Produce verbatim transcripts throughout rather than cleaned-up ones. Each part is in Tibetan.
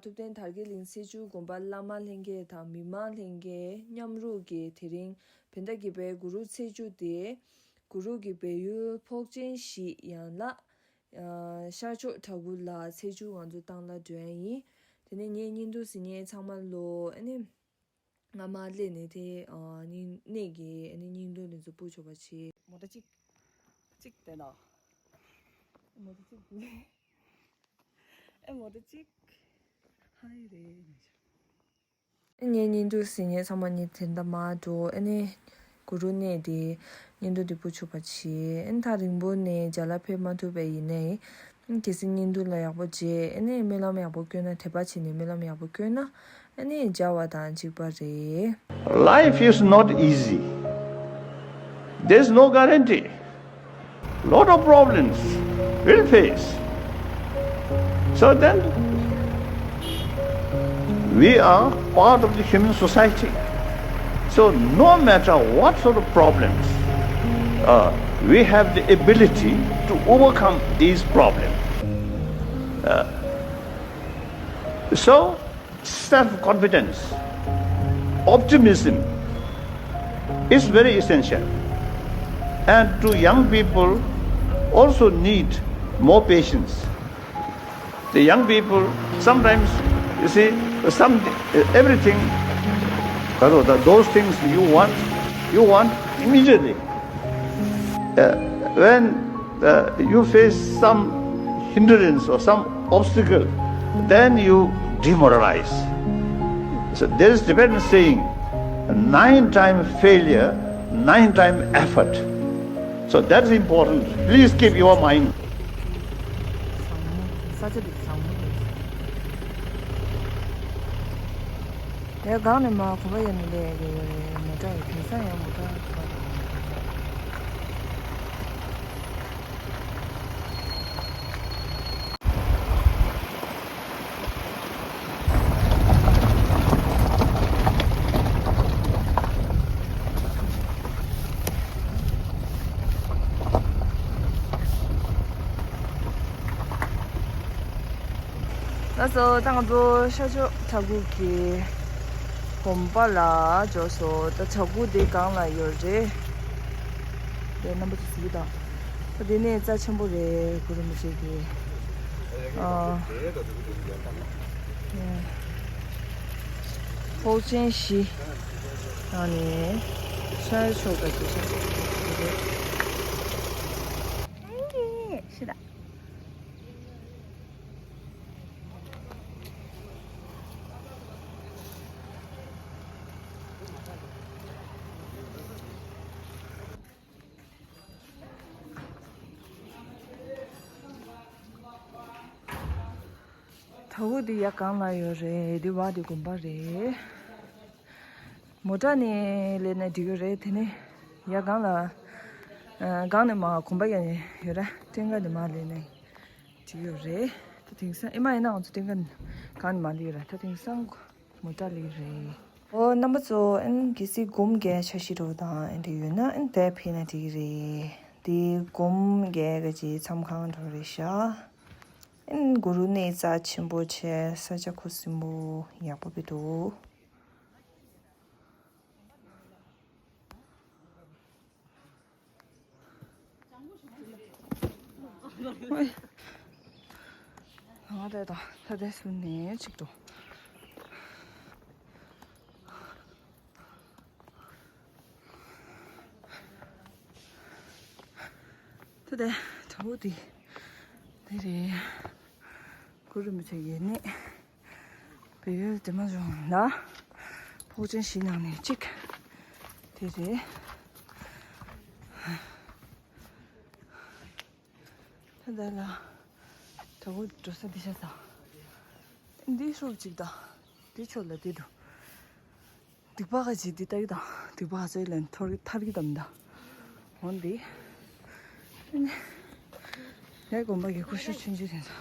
ཐུབ་བསྟན་དར་རྒྱས་གླིང་ཚེས་བཅུ་དགོན་པ་བླ་མ་ལྷན་རྒྱས་དང་མི་མང་ལྷན་རྒྱས་མཉམ་རུབ་ཀྱིས་དེ་རིང་བོད་ཟླ་བརྒྱད་པའི་གུ་རུ་ཚེས་བཅུ་དེ་གུ་རུ་གི་སྦས་ཡུལ་འཕོག་ཆེན་གཞི་ཡན་ལག་ཨ་ཤར་ཕྱོགས་བྲག་ཕུག་ལ་ཚེས་བཅུ་ང་ཚོ་བཏང་ལ་འགྲོ་ཡ་ཡིན། དེ་ནས་ངའི་བརྙན་ཐུང་གཟིགས་མཁན་ཚང་མ་ལོ་ཨ་ནི། སྔ་མ་སླེབས་ནས་དེ་ཨ་ནི་གནས་ཀྱི་ཨ་ནི་བརྙན་ཐུང་དེ་ཚོ་སྤུ་ཆོག་པ་བྱེད། མོ་ཊ་གཅིག་གཅིག་དེ་ན། མོ་ཊ་གཅིག་དེ། ཨེ་མོ་ཊ་གཅིག་ཧ་ཡི་རེད། ངའི་བརྙན་ཐུང་གཟིགས་མཁན་ཚང་མ་ནི་དེ་འདྲ་མ་འགྲོ་ཨ་ནི། གུ་རུ་གནས་དེ་བརྙན་ཐུང་དེ་སྤུ་ཆོག་པ་བྱེད། ཨ་ནི་ཐག་རིང་པོ་ནས་མཇལ་ལ་ཕེབས་མ་ཐུབ་པ་ཡིན་ནའི། གལ་སྲིད་བརྙན་ཐུང་ལ་ཡག་པོ་མཇལ་ཨ་ནི་སྨོན་ལམ་ཡག་པོ་བསྐྱོན་ན། དད་པ་བྱས་ནས་སྨོན་ལམ་ཡག་པོ་བསྐྱོན་ན་ཨ་ནི་མཇལ་བ་དང་གཅིག་པ་རེད། Life is not easy. There's no guarantee. Lot of problems we'll face. So then, we are part of the human society. So no matter what sort of problems, uh, we have the ability to overcome these problems. Uh, so, self-confidence, optimism is very essential. And to young people also need more patience. The young people sometimes, you see, some everything, those things you want, you want immediately. Uh, when uh, you face some hindrance or some obstacle, then you demoralize. So there is Tibetan saying, nine time failure, nine time effort. So that's important. Please keep your mind. དེ་སྒང་ནས་མར་གོམ་པ་ཡར་ནས་སླེབས་ཡོད་རེད། མོ་ཊ་ཡོད། དེང་སང་ཡང་མོ་ཊ་གོམ་པ་རེད། ལགས་སོ། ད་ང་ཚོ་ཤར་ཕྱོགས་བྲག་ཕུག་གི་དགོན་པ་ལ་འབྱོར་སོང་། ད་བྲག་ཕུག་དེ་སྒང་ལ་ཡོད་རེད། དེ་རྣམ་པ་ཚོ་གཟིགས་དང་། ད་དེ་ནས་རྩ་ཆེན་པོ་རེད། གུ་རུ་རིན་པོ་ཆེ་གི་ཨ་འཕོག་ཆེན་བཞི་ནང་ནས་ཤར་ཕྱོགས་ཀྱི་ཤར་ཕྱོགས་རེད། ཤི་ད། བྲག་ཕུག་འདི་ཡ་སྒང་ལ་ཡོད་རེད། འདི་བ་འདི་དགོན་པ་རེད། མོ་ཊ་ནས་སླེབས་ན་འགྲིག་གི་རེད། དེ་ནས་ཡ་སྒང་ལ་ཨ་སྒང་ནས་མར་གོམ་པ་ཡ་ནས་ཡོད་ར། སྤྲིན་དཀར་ནས་མར་སླེབས་ན་འགྲིག་ཡོད་རེད། ད་དེང་སང་ཨེ་མ་ཡིན་ན་ང་ཚོ་སྤྲིན་དཀར་སྒང་ནས་མར་སླེབས་ཡོད་ར། ད་དེང་སང་མོ་ཊ་སླེབས་རེད། ཨོ་རྣམ་པ་ཚོ། ཨན་གལ་སྲིད་སྒོམ་རྒྱག་འཆར་གཞི་འདྲ་བོ་དང་ཨེ་འདྲ་ཡོད་ན་ཨན་དེ་ཕེབས་ན་འགྲིག་གི་རེད། དེ་སྒོམ་རྒྱག་གི་མཚམས་ཁང་འདྲ་བོ་རེད་ཤག་ཨན་གུ་རུ་གནས་རྩ་ཆེན་པོ་བྱས། ས་ཆ་ཁུ་སིམ་པོ་ཡག་པོ་བི་འདུག་ང་རེད་དང་ད་དེ་སུ་ནས་ཅིག་འགྲོ། ད་དེ་དྲ་བོ་དེ་དེ་རེད། གུ་རུ་རིན་པོ་ཆེ་ཡེ་ནས། བལ་ཡུལ་འདི་མ་བྱུང་ལ། འཕོག་ཆེན་བཞི་ནང་ནས་གཅིག་དེ་རེད། ད་ལྟ་ལ། དྲ་བོ་འགྲོ་ས་འདི་ཤ་ཚ། འདི་ཤོག་གཅིག་དང་། འདི་ཕྱོགས་ལ་འདི་འདུག་སྡིག་པ་ག་ཅིག་འདི་ལྟ་གི་དང་། སྡིག་པ་ག་ཚོད་ལན་ཐོར་ཐར་གི་དམ་ད། འོན་ཏེ། ངའི་དགོན་པ་གི་ཀུ་ཤུ་ཆུང་ཆུང་དེ་ཚོ།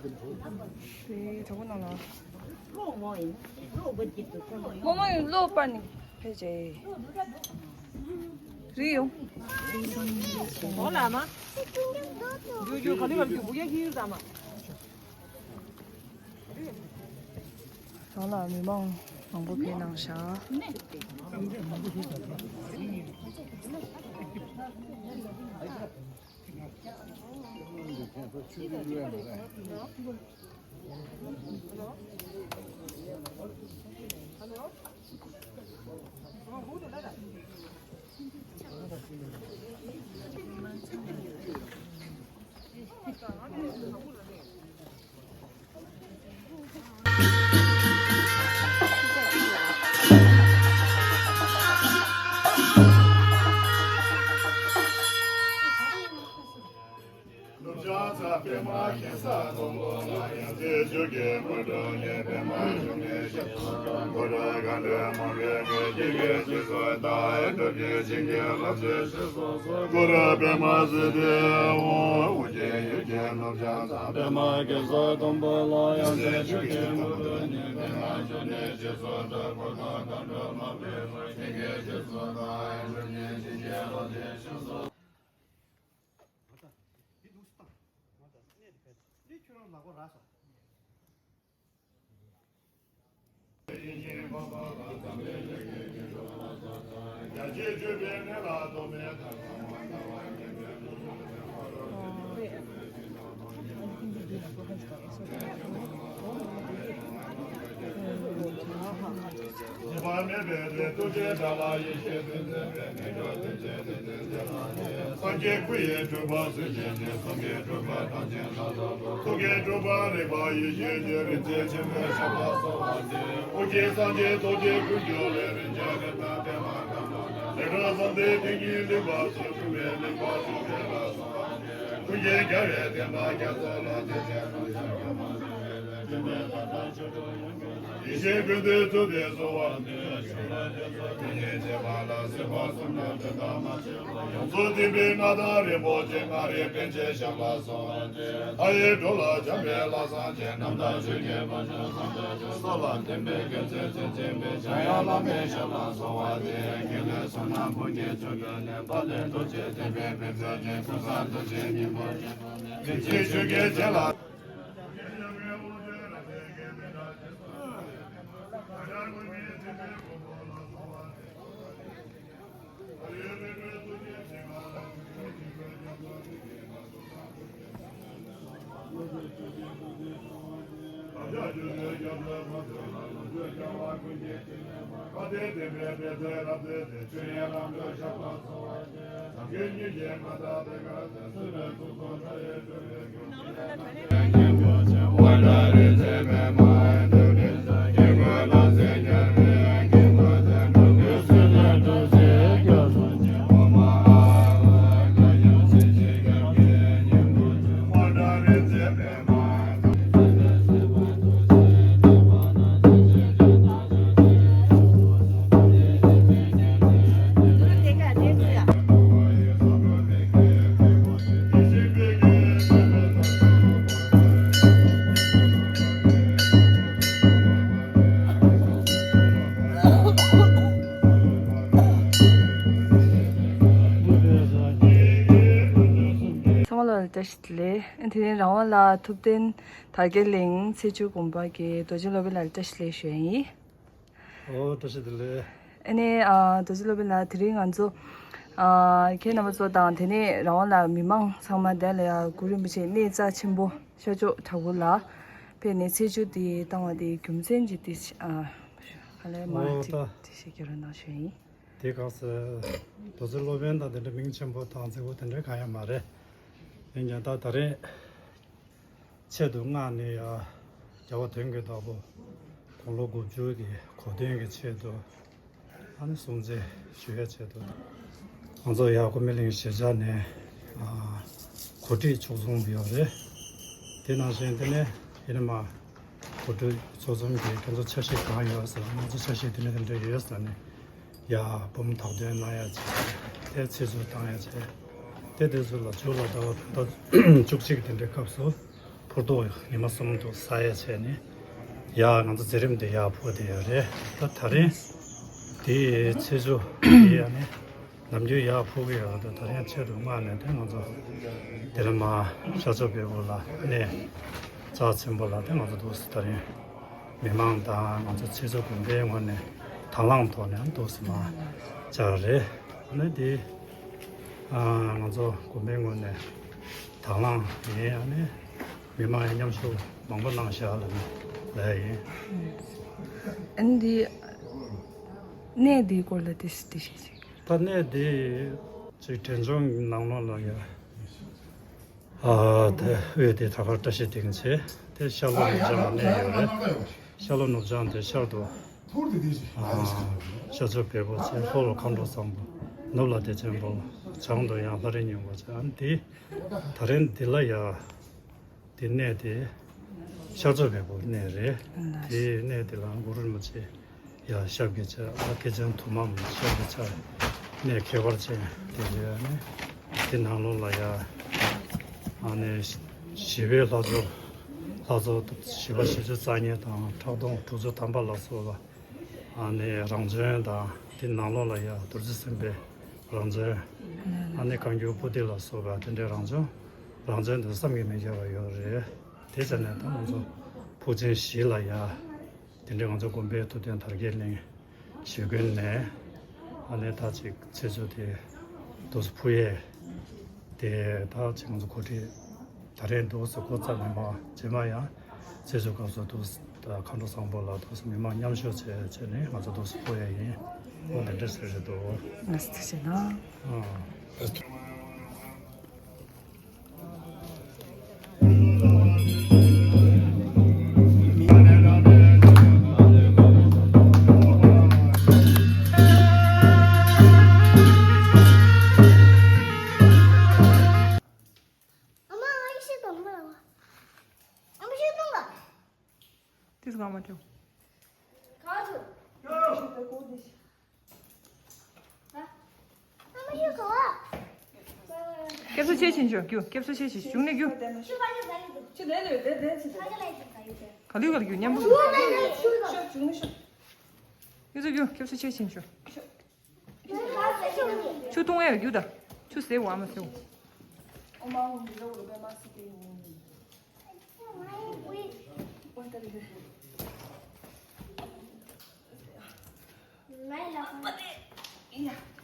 དེ་གྲོགས་པོ་ནང་ལ། རྨོ་མོ་ཡིན་གློག་པར་ནི་ཕེབས་རྗེས། རི་ཡོང་། འོ་ལ་མ། རྒྱུ་རྒྱུ་ག་ལི་ག་ལི་རྒྱུ་བུ་ཡ་ཁྱི་ཡུར་དང་མ། ནང་ལ་མི་མང་མང་པོ་ཕེབས་གནང་ཤག་ནུབ་བྱང་མཚམས་པདྨ་གེ་སར་སྡོང་པོ་ལ། ཡང་རྩེ་བཅུ་གི་དངོས་གྲུབ་བརྙེས། པདྨ་འབྱུང་གནས་ཞབས་སུ་འཁོར། འཁོར་དང་མཁའ་འགྲོ་མང་པོས་བསྐོར། ཇི་སྐད་ཅེས་བསྐུལ་དང་། ཡེ་གདོད་ཀྱི་བྱིན་གྱིས་བརླབ་ཕྱིར་གཤེགས་སུ་གསོལ། འཁོར་པདྨ་སིདྡྷི་ཧཱུྃ། ཨོ་རྒྱན་ཡུལ་གྱི་ནུབ་བྱང་མཚམས། པདྨ་གེ་སར་སྡོང་པོ་ལ། ཡང་རྩེ་བཅུ་གི་དངོས་གྲུབ་བརྙེས། པདྨ་འབྱུང་གནས་ཞབས་སུ་འཁོར། འཁོར་དང་མཁའ་འགྲོ་མང་པོས་བསྐོར། ཇི་སྐད་ཅེས་བསྐུལ་དང་། ཡེ་གདོད་ཀྱི་བྱིན་གྱིས་བརླབ་ཕྱིར་གཤེགས་སུ། འཇིགས་པ་མེད་པའི་ལྷ་ཐུགས་རྗེའི་དགྲ་ལྷ། ཡེ་ཤེས་དོན་མཛད་པའི་སྨན་མཆོག་བདེ་ཆེན་བདེ་ཆེན་སེམས་དཔའ། སངས་རྒྱས་སྐུ་ཡི་སྤྲུལ་པ་སྲས་བཅས་ཀྱི། གསུང་གི་སྤྲུལ་པ་གྲགས་ཆེན་ལྷ་དང་པོ། ཐུགས་ཀྱི་སྤྲུལ་པ་རིག་པ་ཡེ་ཤེས་ཀྱི། རིག་འཛིན་ཆེན་པོའི་ཞབས་ལ་གསོལ་བ་འདེབས། དབུ་རྒྱན་སངས་རྒྱས་རྡོ་རྗེ་ཀུན་ཀྱང་ལས། རིན་ཆེན་རི་དྭགས་པདྨ་དཀར་མོ་ལས། ལེགས་དྲག་བསམ་གཏན་ཏིང་འཛིན་གླིང་པ་སོགས། འཁྲུངས་པའི་གླིང་པ་བཅུ་པའི་ལྷ་ཚོགས་ལ་འདུད། ཀུན་མཁྱེན་རྒྱལ་བའི་བསྟན་པ་རྒྱ་མཚོ་ལ། བརྩེ་ཆེན་ལུང་ཞབས་ཀྱི་མ་ཡེ་ཤེས་ཀུན་ཏུ་ཚུད་དེ་གསོལ་བ་འདེབས། ཀུན་མཁྱེན་བྱེ་བ་ལ་སྲིད་པ་གསུམ་ན་དོན་དམ་མ་ཆོད་པ། ཡོངས་སུ་འཛིན་པའི་མངའ་བདག་རིན་པོ་ཆེ། མངའ་རིས་པཎ་ཆེན་ཞབས་ལ་གསོལ་བ་འདེབས། མཐའ་ཡས་འགྲོ་ལ་འཇམ་པའི་ལྷ་སྲས་ཆེ། རྣམ་དག་ཆོས་ཀྱི་ཕ་ཆོས་སངས་རྒྱས་ཆོས། སྲོག་ལ་ལྡན་པའི་སྐལ་ཆེན་ཆེ་ཆེན་པའི། འཇམ་དབྱངས་བླ་མའི་ཞབས་ལ་གསོལ་བ་འདེབས། དགེ་ལེགས་བསོད་ནམས་ཕུན་སྐྱེད་མཆོག་གི་གནས། དཔལ་ལྡན་རྡོ་རྗེ་ཐེག་པའི་དཔལ་བརྩེགས་ཀྱི། ཀུན་བཟང་རྡོ་རྗེ་སྙིང་པོ་རྗེ་བཙུན་མོ། རིན་ཆེན་ཆོས་ཀྱི་རྒྱན་ལ། བཀྲ་ཤིས་བདེ་ལེགས། དེ་རིང་རང་དབང་ལ་ཐུབ་བསྟན་དར་རྒྱས་གླིང་ཚེས་བཅུ་དགོན་པ་གི་རྡོ་རྗེ་སློབ་དཔོན་ལགས་ལ་བཀྲ་ཤིས་བདེ་ལེགས་ཞུ་ཡ་ཡིན། ཨོ་བཀྲ་ཤིས་བདེ་ལེགས། ཨ་ནི་ཨ་རྡོ་རྗེ་སློབ་དཔོན་ལགས། དེ་རིང་ང་ཚོ་ཨ་ཁྱེད་རྣམ་པ་ཚོ་དང་དེ་ནས་རང་དབང་ལ་མི་མང་ཚང་མ་དེ་ལ་ཡ་གུ་རུ་རིན་པོ་ཆེ་གནས་རྩ་ཆེན་པོ་ཤར་ཕྱོགས་བྲག་ཕུག་ལ་ཕེབས་ནས་ཚེས་བཅུ་དེ་བཏང་བ་དེའི་རྒྱུ་མཚན་གྱི་དེ་ཨ་ཧ་ལས་མ་ཨོ་ཅིག་ད་དེ་ཞིག་གི་རོ་ནང་ཞུ་ཡ་ཡིན། དེ་ག་ས་རྡོ་རྗེ་སློབ་དཔོན་དང་དེ་འདྲ་མིང་ཆེན་པོ་དང་མཛེས་པོ་དེ་འདྲ་གང་ཡང་མ་རེད། ཡིན་ཀྱང་ད་ད་རེས་ཆེད་དུ་མངགས་ནས་ཡ་རྒྱལ་བ་དོན་གྱི་བདག་པོ་དགུང་ལོ་དགུ་བཅུ་གི་གོ་སྟོན་གྱི་ཆེད་དུ་ཨ་ནི་སྲུང་བརྩི་ཞུ་ཡའི་ཆེད་དུ་ང་ཚོ་ཡ་ཀུ་མི་གླིང་གཞིས་ཆགས་ནས་ཨ་གོ་སྒྲིག་ཕྱོགས་བཟུང་ཡོད་རེད། དེ་ནང་བཞིན་དེ་ནས་ཡིན་ན་མ་གོ་སྒྲིག་ཚོགས་འཛོམས་ཀྱི་ཁྱེད་ཚོ་འཆར་གཞི་གང་ཡོད་ཟེར། ང་ཚོ་འཆར་གཞི་དེ་འདྲ་དེ་འདྲ་ཡོད་ཟེར་ནས་ཡ་འབུམ་དག་སྟོན་གནང་ཡ་བྱས། དེ་ཚེ་བཙུན་བཏང་ཡ་བྱས། དེ་དེ་ཚོ་ལ་མཇུག་ལ་ཟླ་བ་ད་ལྟ་བཅུ་གཅིག་དེ་འདྲའི་སྐབས་སུ་ཕུར་ཐོག་ཉི་མ་གསུམ་དུ་ས་ཡ་བྱས་ནས་ཡ་ང་ཚོ་མཛད་རིམ་དེ་ཡ་ཕུལ་བསྡད་ཡོད་རེད། ད་ད་རིང་དེ་ཚེས་བཅུ་དེ་ཡ་ནས་ནམ་རྒྱུན་ཡར་ཕུལ་གྱི་ཡོད་འདུག་ད་རིང་ཆེད་དུ་མངགས་ནས་དེ་ང་ཚོ་དེ་རིང་མ་ཤར་ཕྱོགས་བལ་པོ་ལ་གནས་རྩ་ཆེན་པོ་ལ་དེ་ང་ཚོ་འདུག་སེ་ད་རིང་མི་མང་དང་ང་ཚོ་ཚེས་བཅུ་དགོན་པའི་ངོས་ནས་དང་བླངས་ཐོག་ནས་འདུག་སེ་མ་བཅར་རེད། ཨ་ནི་དེ་ང་ཚོ་དགོན་པའི་ངོས་ནས་དང་བླངས་ཡིན། ཨ་ནི་མི་མང་ཡང་མཉམ་ཞུགས་མང་པོ་གནང་ཤག་ལབ་ནས་ལབ་ཡིན། ཨ་ནི་དེ་གནས་དེའི་སྐོར་ལ་དེ་དེ་ཞིག་ཅིག་ད་གནས་དེ་ཅིག་དྲན་ཆུང་ནང་ལོགས་ལ་ཡ། ཨ་དེ་དབུས་དེ་ད་གར་བཀྲ་ཤིས་སྡིངས་ཆེ། དེ་ཤར་ལྷོ་ནུབ་བྱང་ལ་གནས་ཡོད་རེད། ཤར་ལྷོ་ནུབ་བྱང་དེ་ཤར་དུ་ཨ་ཤར་ཕྱོགས་བལ་པོ་ཆེ། ལྷོ་ལ་མཁའ་འགྲོ་བཟང་པོ། ནུབ་ལ་བདེ་ཆེན་པོ། བྱང་དུ་ཡང་ལྷ་རི་སྨྱུག་པ་ཆེ། ཨ་ནི་དེ་ད་རིང་འདི་ལ་ཡ། དེ་གནས་དེ་ཤར་ཕྱོགས་བལ་པོའི་གནས་རེད། དེའི་གནས་དེ་ལ་གུ་རུ་རིན་པོ་ཆེ་ཡ་ཞབས་ཀྱི་ཕྱག་ཨ་སྐྱེས་ཆེན་དུ་མའམ་ཞབས་ཀྱི་ཕྱག་གནས་ཁྱད་པར་ཅན་དེ་རེད། ཨ་ནི་དེ་ནང་ལོགས་ལ་ཡ་ཨ་ནི་ཞི་བའི་ལྷ་ཚོགས་ལྷ་ཚོགས་བཞི་པ་བཞི་བཅུ་རྩ་གཉིས་དང་ཁྲག་འཐུང་དྲུག་ཅུ་ཐམ་པ་ལ་སོགས་པ། ཨ་ནི་རང་བྱོན་དང་དེ་ནང་ལོགས་ལ་ཡ་རྡོ་རྗེ་སེམས་དཔའི་རང་བྱོན། ཨ་ནི་བཀའ་འགྱུར་པོ་ཏི་ལ་སོགས་པ་དེ་འདྲའི་རང་བྱོན། རང་བྱོན་དེ་བསམ་གྱིས་མི་ཁྱབ་པ་ཡོད་རེད། དེ་བྱས་ནས་ད་ང་ཚོ་ཕུགས་ཆེན་བཞི་ལ་ཡ་དེ་འདྲའི་ང་ཚོ་དགོན་པའི་ཐུབ་བསྟན་དར་རྒྱས་གླིང་ཞེ་དགུན་ནས་ཨ་ནི་ད་ཅིག་ཚེས་བཅུ་དེ་དུས་སུ་ཕུལ་ཡས་དེ་ད་ཅིག་ང་ཚོ་གོ་སྒྲིག་ད་རེས་འདུག་སེ་འགོ་བརྩམས་ནས་མ་རྗེས་མ་ཡང་ཚེས་བཅུ་སྐབས་སུ་འདུག་སེ་ད་མཁའ་འགྲོ་བཟང་པོ་ལ་འདུག་སེ་མི་མང་མཉམ་ཞུགས་བྱས་བྱས་ནས་ང་ཚོ་འདུག་སེ་སྤོ་ཡ་ཡིན། འོ་དེ་འདྲ་ཟེར་རེད་འདུག་ང་ཚོ་ཐུགས་རྗེ་གནང་། ཨ། ཏིས་གང་མ་ཐུབ། སྐྱབས་སུ་མཆི་ཕྱིན་ཆོག་རྒྱུ། སྐྱབས་སུ་མཆི་ཕྱིན་བྱུང་ནས་རྒྱུ། ག་ལུས་ག་ལུས་རྒྱུ་མཉམ་པོ། ཡོད་ཚོ་རྒྱུ། སྐྱབས་སུ་མཆི་ཕྱིན་ཆོག་ཆུ་འཐུང་ཡ་རྒྱུ་ད། ཆུ་ཟེར་བ་མ་ཟེར་བ།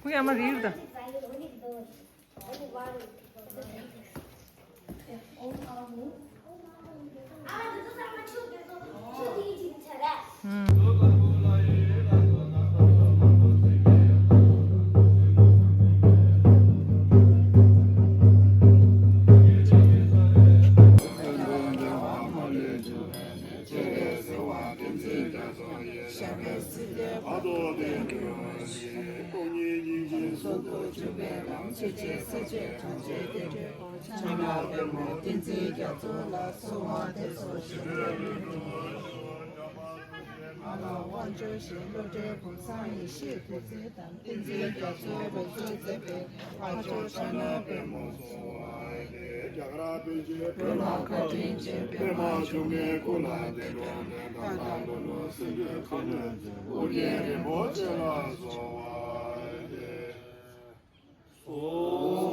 ཁོ་ཡ་མ་རིལ་ད། རྒྱ་གར་པཎ་ཆེན་བོད་ལ་བཀའ་དྲིན་ཆེ། པདྨ་འབྱུང་གནས་སྐུ་ལ་བདེ་འགྲོ་ལྡན་དང་། མདོ་ནུབ་སྲིན་པོའི་ཁ་གནོན་ཨོ་རྒྱན་རིན་པོ་ཆེ་ལ་གསོལ་བ་འདེབས་སོ།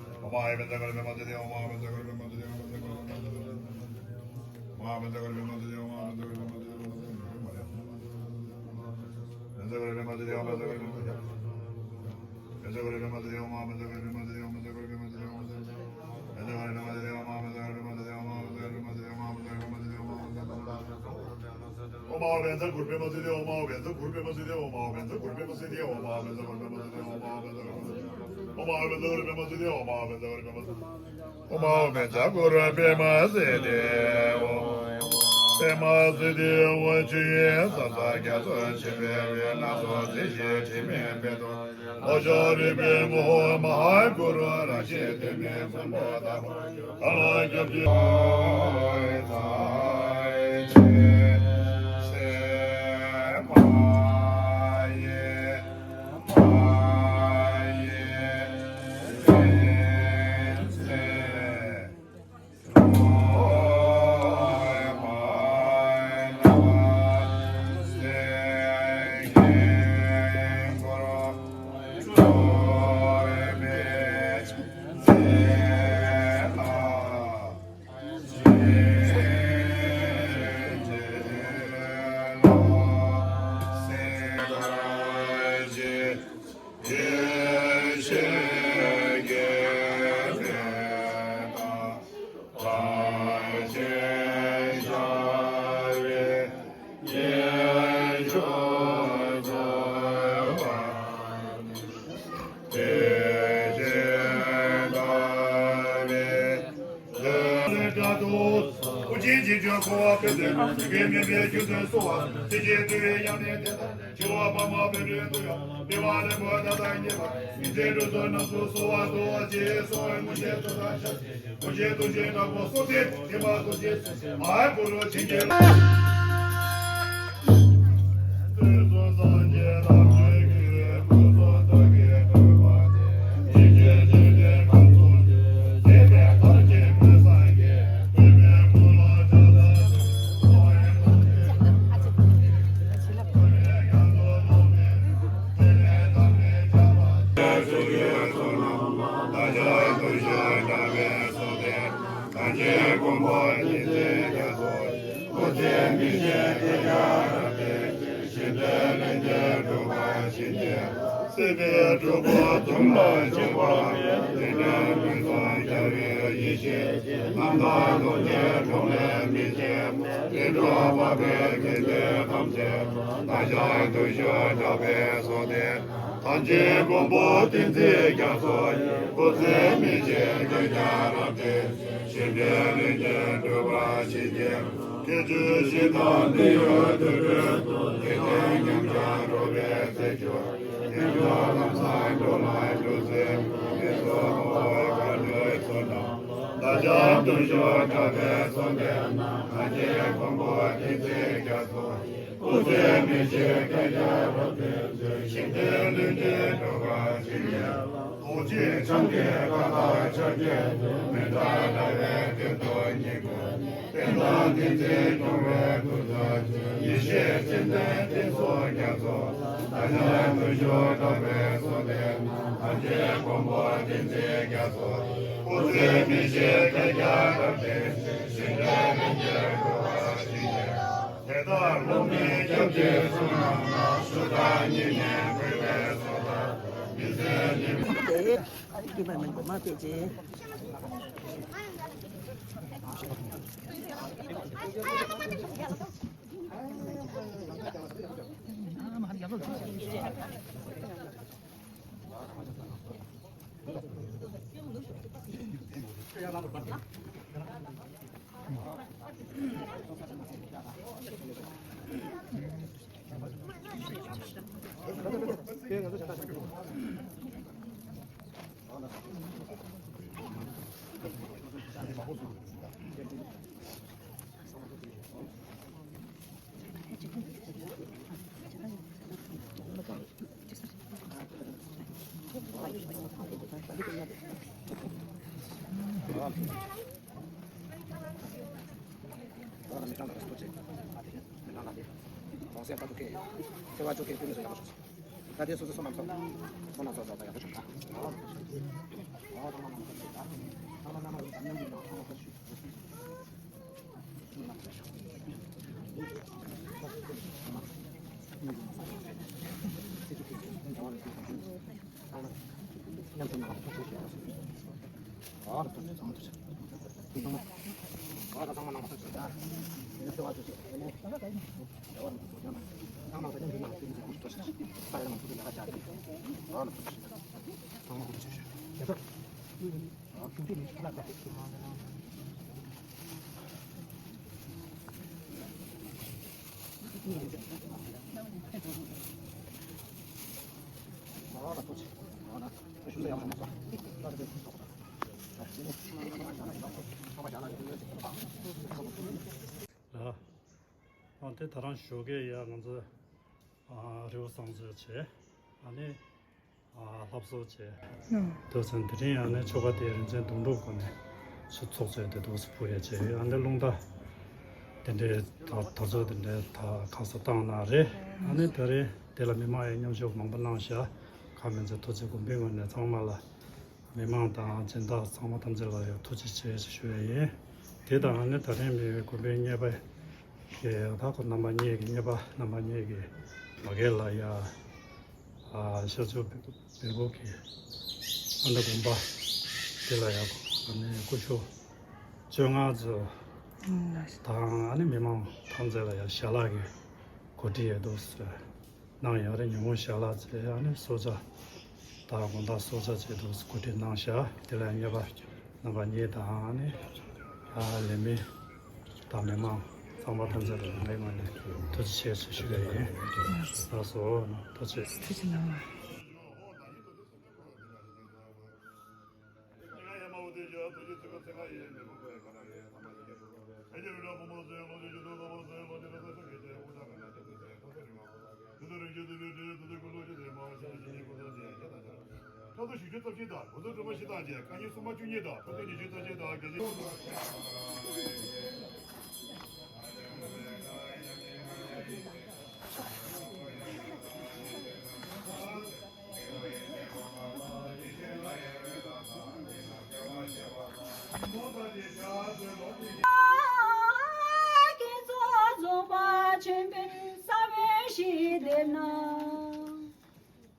ཨོཾ་ཨཱཿཧཱུྃ་བཛྲ་གུ་རུ་པདྨ་སིདྡྷི་ཧཱུྃ། པདྨ་སིདྡྷི་ཧཱུྃ། ཆོས་དབྱིངས་ས་དགའ་སྟོན་ཆེན་པོའི་འོད་སྣ་ཚོགས་རྩེ་གཅིག་དྲི་མེད་དཔལ་སྟོབས། ལྷོ་ཕྱོགས་རིག་པའི་ངོ་བོ་མ་ཧཱ་གུ་རུ། རང་བཞིན་གཏད་མེད་སྲུང་མ་དང་། གང་ལ་སྐྱབས་སྲིད་པའི་སྒྲུབ་པ་དུམ་ལ་བཅུག་པ། དེ་ནས་ཕུན་སུམ་ཚོགས་པའི་ཡེ་ཤེས། རྣམ་དག་རྡོ་རྗེའི་དྲུང་ལས་མི་ཕྱེད། རིག་འཕྲོག་པ་པའི་སྐྱེ་མཆེད་ཐམས་ཅད། ན་ཤ་དུ་ཞུ་འགྲོ་བའི་སོ་ཏེ། ཐམས་ཅད་མགོན་པོ་བསྟན་འཛིན་རྒྱ་མཚོ་ཡི། སྐུ་ཚེ་མི་ཤིགས་བསྐལ་བརྒྱར་རབ་བརྟན། གཞན་ཕན་ལྷན་ཅིག་སྒྲུབ་པར་བྱིན་གྱིས། སྐྱེ་དུས་ཤིང་རྟ་འདི་ཡི་དུད་འགྲོའི་གཟུགས། དེ་ནས་ཉམས་ཆག་འགྲོ་བའི་ཚེ་ཆུ། ཉམས་ཆག་ལམ་སང་འགྲོ་ལ་འགྲོ་ཟིན། དེ་ཚོ་མ་བོས་གར་འགྲོའི་ཚོགས་རྣམས། ན་ཤ་དུ་ཞུ་འགྲོ་བའི་སོ་ཏེ། ཐམས་ཅད་མགོན་པོ་བསྟན་འཛིན་རྒྱ་མཚོ། སྐུ་ཚེ་མི་ཤིགས་བསྐལ་བརྒྱར་རབ་བརྟན། གཞན་ཕན་ལྷན་ཅིག་སྒྲུབ་པར་བྱིན་གྱིས། རྡོ་རྗེ་འཆང་གི་བཀའ་དང་ཕྱག་རྒྱས་ཏེ། མི་འབྲལ་ཟླ་བའི་གཏེར་དུ་སྙེགས་པའི། རྟེན་དང་བསྟན་འཛིན་སྐྱོང་བའི་མཐུ་རྩལ་ཅན། ཡེ་ཤེས་སྤྱན་ལྡན་བསྟན་སྲུང་རྒྱ་མཚོ། ན་ཤ་དུ་ཞུ་འགྲོ་བའི་སོ་ཏེ། ཐམས་ཅད་མགོན་པོ་བསྟན་འཛིན་རྒྱ་མཚོ། སྐུ་ཚེ་མི་ཤིགས་བསྐལ་བརྒྱར་རབ་བརྟན། གཞན་ཕན་ལྷན་ཅིག་སྒྲུབ་པར་བྱིན་གྱིས། དེ་ལྟར་སློབ་མའི་སྐྱབས་ཀྱི་གསུང་རྣམས་ལ། ཞུ་དང་སྙིང་ནས་གུས་པས་གསོལ་ལྟར། མི་ཟད་ཉི་མ། ལ། ཨ་དེ་ད་རང་ཞོགས་ཀས་ཡ་ང་ཚོ་ཨ་རི་བོ་བསང་གསོལ་བྱས། ཨ་ནི་ཨ་ལྷ་བཟོ་བྱས། ཨ་དེ་ཚོ་དེ་རིང་ཡང་ནས་ཆོ་ག་དེ་རིན་ཆེན་དུང་སྒྲུབ་སྒོ་ནས་ཆུ་ཚོགས་བཅས་ཏེ་དུས་སུ་ཕུལ་ཡ་བྱས། ཨ་ནི་རླུང་རྟ་དེ་འདྲའི་ད་དར་ལྕོག་དེ་འདྲའི་ད་ཁ་གསོ་བཏང་གནང་རེད། ཨ་ནི་ད་རེས་དེ་ལ་མི་མང་ཡང་མཉམ་ཞུགས་མང་པོ་གནང་ཤག་ཁ་མི་འཛེམ་ཐུགས་རྗེ་དགོངས་པའི་ངོས་ནས་ཚང་མ་ལ། མི་མང་དང་སྦྱིན་བདག་ཚང་མ་ཐམས་ཅད་ལ་ཡང་ཐུགས་རྗེ་ཆེ་ཞུ་ཡ་ཡིན། དེ་དང་ནི་ད་རིང་མི་དགོན་པའི་གཉེར་པ་ཞེས་ད་ཁོ་རྣམ་པ་གཉིས་ཀྱི་གཉེར་པ་རྣམ་པ་གཉིས་ཀྱི་མ་གེ་ལ་ཡ་ཤར་ཕྱོགས་བེ་བེ་ཀོ་གི་ཨ་མདའ་དགོན་པ་དེ་ལ་ཡ་ནི་སྐུ་ཞབས་བཅོ་ལྔ་ཚོ་དང་ཨ་ནི་མི་མང་ཐམས་ཅད་ལ་ཡ་ཞལ་ལག་གི་གོ་སྒྲིག་ཡོད་འདུག་ཟེར། གནང་ཡོད་རེད། ཉིན་གུང་ཞལ་ལག་བཅས་ཨ་ནི་གསོལ་ཇ་དང་དགོང་དག་གསོལ་ཇ་བཅས་འདུག་གོ་སྒྲིག་གནང་ཤག་དེ་ལ་གཉེར་པ་རྣམ་པ་གཉིས་དང་ཨ་ནི་ཨ་ལས་མི་དང་མི་མང་ཚང་མ་ཐམས་ཅད་ལ་ངའི་ངོས་ནས་ཐུགས་རྗེ་ཆེ་ཞེས་ཞུ་ཡ་ཡིན། ལགས་སོ། ཐུགས་རྗེ་ཆེ། ཐུགས་རྗེ་གནང་།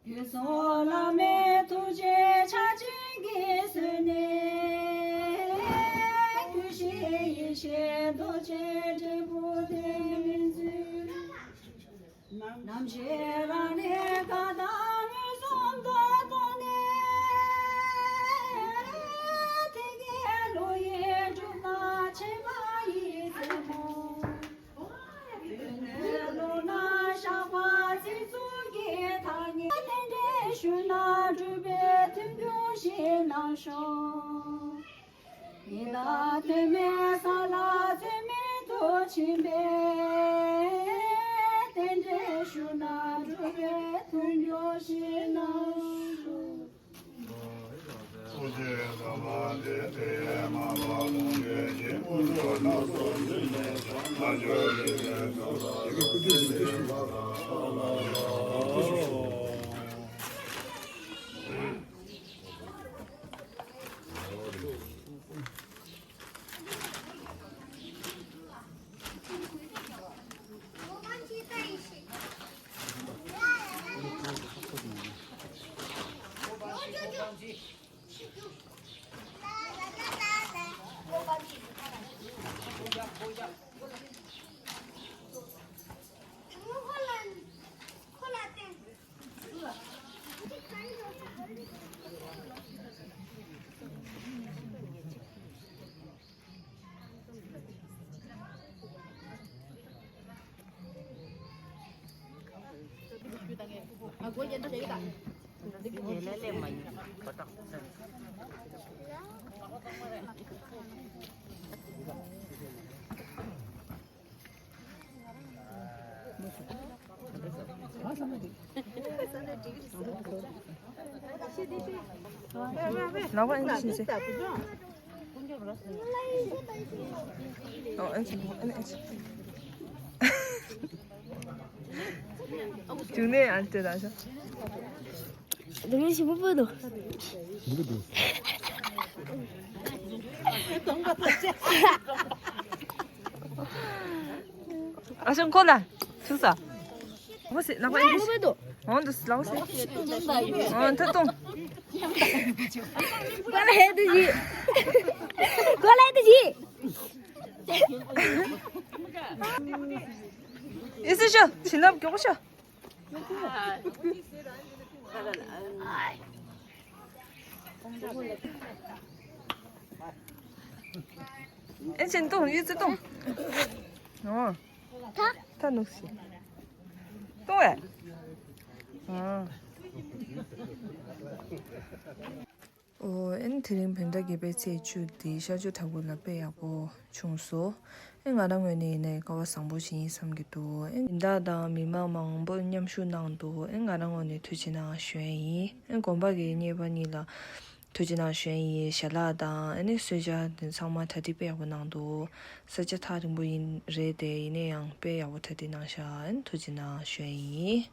ཀུན་རྫོབ་བླ་མའི་ཐུགས་རྗེ་ཕྱག་ཆེན་གྱིས་གསོལ་ནས། ཀུན་གཞི་ཡེ་ཤེས་རྡོ་རྗེ་འབྲས་བུ་ལྡན་མིན་འཛིན། རྣམ་ཤེས་རང་ལས་ཀ་དག་མངོན་སུམ་དུ་རྟོགས་ནས། དེ་སྐད་བློ་ཡིས་སྒྲུབ་ན་ཕྱི་མ་ཡི་རྩེ་མོ། དོན་ནི་བློ་སྣ་བཞག་པ་ཚིག་རྩུབ་ཀྱི་ཐ་སྙད། རྟེན་འབྲེལ་ཞུ་ན་སྒྲུབ་པའི་མཐུན་འགྱུར་ཞིག་གནང་ཤོག་ཡི་དྭགས་དོན་མེད་ས་ལ་ཚུལ་མིན་དུ་ཕྱིན་པས། རྟེན་འབྲེལ་ཞུ་ན་སྒྲུབ་པའི་མཐུན་འགྱུར་ཞིག་གནང་ཤོག་ལག་པ་ཨེ་འདྲ་བྱིན་ཟེར། ཨོ་ཨེ་འདྲ་བྱིན། ཨེ་འདྲ་བྱིན། རྒྱུག་ནས་ཨ་ལྟོས་ད་ཤོག་དེ་མིན་ཞིམ་པོ་པོ་འདུག་ཨ་ཞང་ཁོ་ལ་ཆུག་ས། ཨོ་སི་ནག་པ་ཨེ་འདྲ་བྱིན། ཨོ་འདུག་ལག་སེ། ཨོ་ཐ་ཏོང་། ཀོ་ལ་ཧེ་དུ་ཞི། ཀོ་ལ་ཧེ་དུ་ཞི། ཨི་སི་ཤོ་བྱིན་རླབས་མགྱོགས་པོ་ཤོ། ཨེ་ཆེན་ཏོང་ཡུ་ཙི་ཏོང་། ཨོ། ཐ་ནུག་སི། ཏོང་ཨེ། ཨོ། ཨོ་ཨེན་དེ་རིང་བོད་ཟླ་བརྒྱད་པའི་ཚེས་བཅུ་འདི་ཤར་ཕྱོགས་བྲག་ཕུག་ལ་དཔེ་ཡག་པོ་བྱུང་སོང་། ཨེ་ང་རང་ངོས་ནས་ཡིན་ནའི་སྐལ་བ་བཟང་པོ་ཞིག་ཡིན་བསམ་གྱི་འདུག་ཨེ་སྦྱིན་བདག་དང་མི་མང་མང་པོ་མཉམ་ཞུགས་གནང་འདུག་ཨེ་ང་རང་ངོས་ནས་ཐུགས་རྗེ་གནང་ཞུ་ཡ་ཡིན། ཨེ་དགོན་པ་གི་གཉེར་པ་གཉིས་ལ་ཐུགས་རྗེ་གནང་ཞུ་ཡ་ཡིན། ཞལ་ལག་དང་ཨེ་ནི་གསོལ་ཇ་དེ་ཚང་མ་གྲ་སྒྲིག་དཔེ་ཡག་པོ་གནང་འདུག་ས་ཆ་ཐག་རིང་པོ་ཡིན་རེད་དེ་ཡིན་ན་ཡང་དཔེ་ཡག་པོ་གྲ་སྒྲིག་གནང་ཤག་ཨེ་ཐུགས་རྗེ་གནང་ཞུ་ཡ་ཡིན།